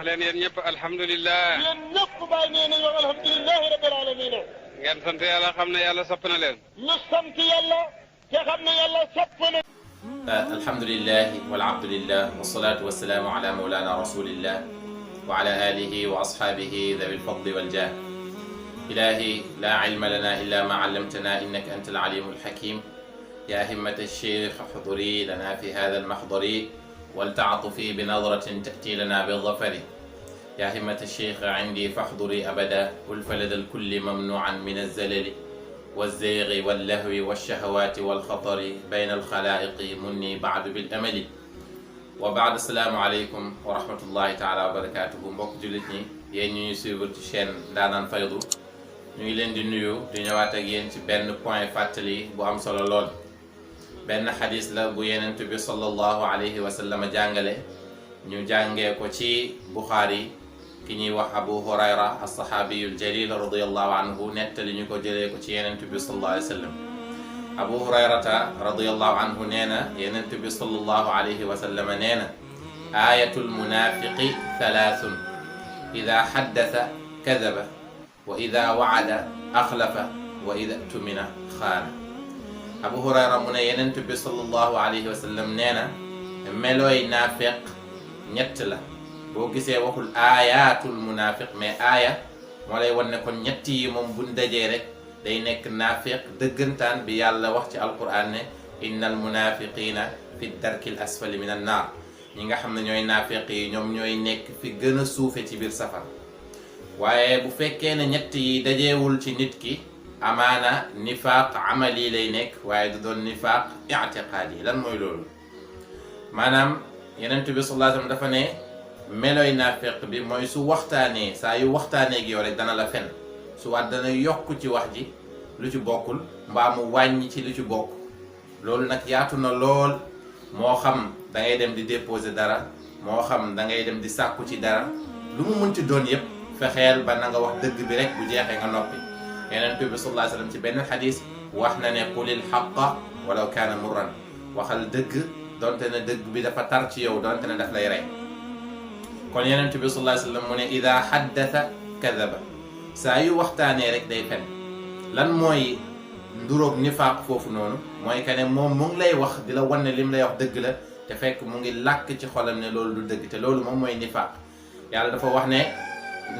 leen yéen ñëpp alhamdulilah. yéen ñëpp bàyyi nee nañu wax alhamdulilahi rabbil alamin. ngeen sant yàlla xam ne yàlla sopp na leen. ñu sant yàlla te xam ne yàlla sopp na. alhamdulilah walabdulillah wasalaatu wasalaamu ala mawlana rasulillah wa ala alihi wa ashabihi dhawi lfadli waljah. ilahi la ilma lana illa ma allamtana innaka anta alalimu alhakim. ya himmata alcheikh احضري lana fi hada almahdari waltaatufi binadratin tati lana bildafari. يا همة الشيخ عندي فاحضري أبدا والفلد الكل ممنوعا من الزلل والزيغ واللهو والشهوات والخطر بين الخلائق مني بعد بالأمل وبعد. السلام عليكم ورحمة الله تعالى وبركاته. mbokk jullit ñi yéen ñuy suivre ci chaîne Ndaanaan Faydu ñu ngi leen di nuyu di ñëwaat ak yéen ci benn point fàttali bu am solo lool. benn xadis la bu Yonent bi sallallahu alayhi wa sallam jàngale ñu jàngee ko ci Buxaari. ki ñuy wax Abu Hurayra as-sahaabiyul jalil radiyallahu anhu nettali ñu ko jëlee ko ci Yonent bi sallallahu alayhi wa sallam. Abu Hurayrata radiyallahu anhu nee na Yonent bi sallallahu alayhi wa sallam nee na aayatul munaafiqi thalaathun idaa haddasa kadaba wa idaa wa'ada axlafa wa idaa tumina xaana. Abu Hurayra mu ne Yonent bi sallallahu alayhi wa sallam nee na melooy naafeq ñett la. boo gisee waxul aayatul munaafiq mais aaya moo lay wan ne kon ñett yi moom buñ dajee rek day nekk naafiq dëggantaan bi yàlla wax ci alquran ne innal munafiqina fi darkil asfali min an naar. ñi nga xam ne ñooy naafiq yi ñoom ñooy nekk fi gën a suufe ci biir safar. waaye bu fekkee ne ñett yi dajeewul ci nit ki amaana nifaaq amali lay nekk waaye du doon nifaaq i'tiqaadi yi. lan mooy loolu? maanaam Yonent bi sallallahu alayhi wasallam dafa ne meloy naafeq bi mooy su waxtaanee saa yu waxtaanee ak yow rek dana la fen su waat dana yokk ci wax ji lu ci bokkul mbaa mu wàññi ci lu ci bokk. loolu nag yaatu na lool moo xam da ngay dem di déposer dara moo xam da ngay dem di sàkku ci dara lu mu mënti doon yépp fexeel ba na nga wax dëgg bi rek bu jeexee nga noppi. Yonent bi sallallahu alayhi wasallam ci benn xadis wax na ne qulil haqqa walaw kaana murran. waxal dëgg donte ne dëgg bi dafa tar ci yow donte ne daf lay rey. kon Yonent bi sallallahu alayhi wasallam mu ne ida haddasa kadaba saa yu waxtaanee rek day fen. lan mooy nduróog nifaaq foofu noonu mooy que ne moom mu ngi lay wax di la wan ne lim lay wax dëgg la te fekk mu ngi làkk ci xolam ne loolu du dëgg te loolu moom mooy nifaaq. yàlla dafa wax ne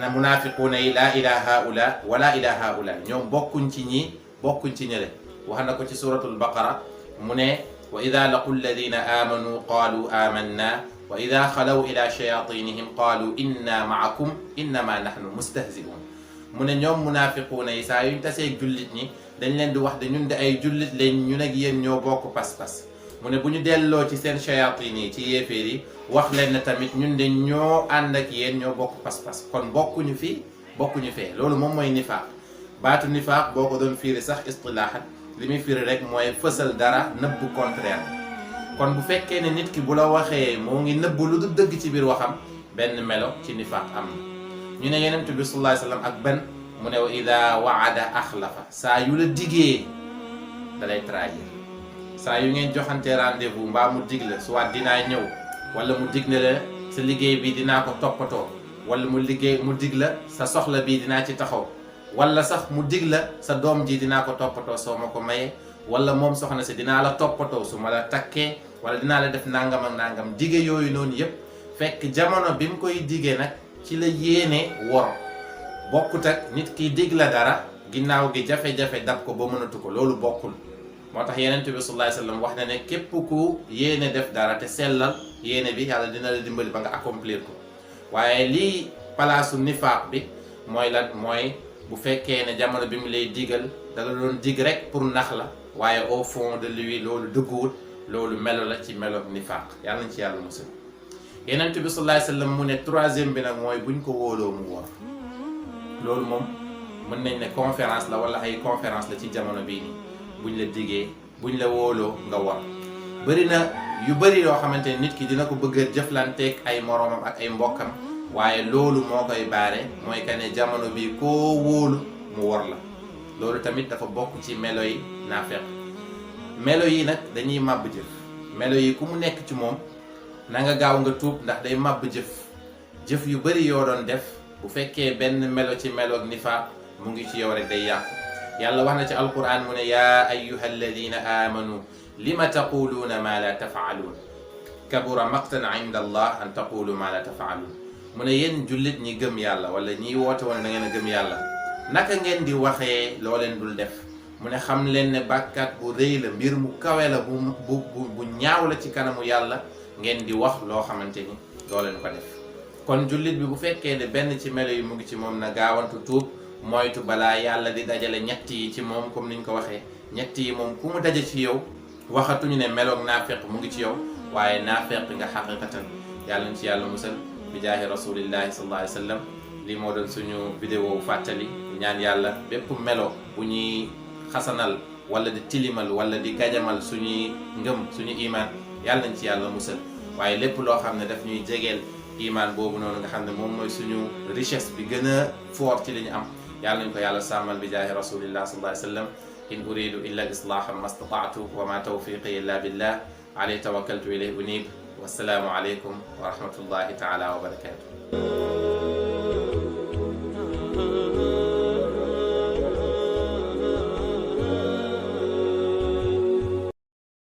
na munaafiquuna yi laa ilaa haula wala ilaa haula ñoom bokkuñ ci ñii bokkuñ ci ñële. wax na ko ci suratul baqara mu ne wa ida laqu alladina amanu qaalu amanna wa ida xalaw ila shayatinihim qaalu inna maakum innama nahnu mustahzi'un. mu ne ñoom munaafiquuna yi saa yuñ tasee jullit ñi dañ leen di wax de ñun de ay jullit lañ ñun ak yéen ñoo bokk pas-pas. mu ne bu ñu delloo ci seen shayatin yi ci yéeféer yi wax leen ne tamit ñun de ñoo ànd ak yéen ñoo bokk pas-pas. kon bokkuñu fii bokkuñu fee. loolu moom mooy nifaaq. baatu nifaaq boo ko doon fiiri sax istilaahan li muy fiiri rek mooy fësal dara nëbb contraire. kon bu fekkee ne nit ki bu la waxee moo ngi nëbb lu du dëgg ci biir waxam benn melo ci nifaaq am na. ñu ne Yonent bi sallallahu alayhi wasallam ak benn mu ne wa ida waada axlafa saa yu la digee da lay trahir. saa yu ngeen joxante rendez-vous mbaa mu dig la soit dinaa ñëw wala mu dig la sa liggéey bi dinaa ko toppatoo wala mu dig la sa soxla bi dinaa ci taxaw wala sax mu dig la sa doom ji dinaa ko toppatoo soo ma ko mayee wala moom soxna si dinaa la toppatoo su ma la takkee wala dinaa la def nangam ak nangam. dige yooyu noonu yépp fekk jamono bi mu koy digee nag ci la yéene wor. bokkut ak nit ki dig la dara ginnaaw gi jafe-jafe dab ko ba mënatu ko. loolu bokkul. moo tax Yonent bi sallallahu alayhi wasallam wax na ne képp ku yéene def dara te sellal yéene bi yàlla dina la dimbali ba nga accomplir ko. waaye lii palaasu nifaaq bi mooy lan mooy bu fekkee ne jamono bi mu lay digal da la doon dig rek pour nax la waaye au fond de lui loolu dëgguwul. loolu melo la ci melo nifaaq. yàlla nañ ci yàlla musal. Yonent bi sallallahu alayhi wasallam mu ne troisième bi nag mooy buñ ko wóoloo mu wor. loolu moom mën nañ ne conférence la wala ay conférence la ci jamono bii nii. buñ la digee buñ la wóoloo nga wor. bëri na yu bëri yoo xamante ne nit ki dina ko bëgg a jëflanteeg ay moroomam ak ay mbokkam waaye loolu moo koy baare mooy que ne jamono bi koo wóolu mu wor la. loolu tamit dafa bokk ci melo yi naafeq. melo yi nag dañuy màbb jëf. melo yi ku mu nekk ci moom na nga gaaw nga tuub ndax day màbb jëf. jëf yu bëri yoo doon def bu fekkee benn melo ci meloog nifaaq mu ngi ci yow rek day yàqu. yàlla wax na ci alquran mu ne yaa ayyuha alladina amanu lima taquluuna ma la tafaaluun kabura maqtan inda allah an taqulu ma la tafaaluun mu ne yéen jullit ñi gëm yàlla wala ñi woote woon da ngeen a gëm yàlla naka ngeen di waxee loo leen dul def mu ne xam leen ne bàkkaat bu rëy la mbir mu kawe la bu ñaaw la ci kanamu yàlla ngeen di wax loo xamante ni doo leen ko def. kon jullit bi bu fekkee ne benn ci melo yi mu ngi ci moom na gaawantu tuub moytu balaa yàlla di dajale ñett yi ci moom comme niñ ko waxee ñett yi moom ku mu daje ci yow waxatuñu ne meloog naafeq mu ngi ci yow waaye naafeq nga xaqiqatan yàlla ñu ci yàlla musal bi jaahi rasulillahi sallallahu alayhi wa sallam lii moo doon suñu vidéo fàttali ñaan yàlla bépp melo bu ñuy xasanal wala di tilimal wala di gajamal suñuy ngëm suñu iman yàlla nañ ci yàlla musal waaye lépp loo xam ne daf ñuy jegeel iman boobu noonu nga xam ne moom mooy suñu richesse bi gën a fort ci li ñu am yàlla nañ ko yàlla sàmmal bi jaahi rasulillah sallallahu alayhi wa sallam in uridu illa al islaha ma stata'tu wa ma tawfiqi illa billah alayhi tawakkaltu ilayhi unib wassalaamu alaykum wa rahmatullahi taala wa barakatuh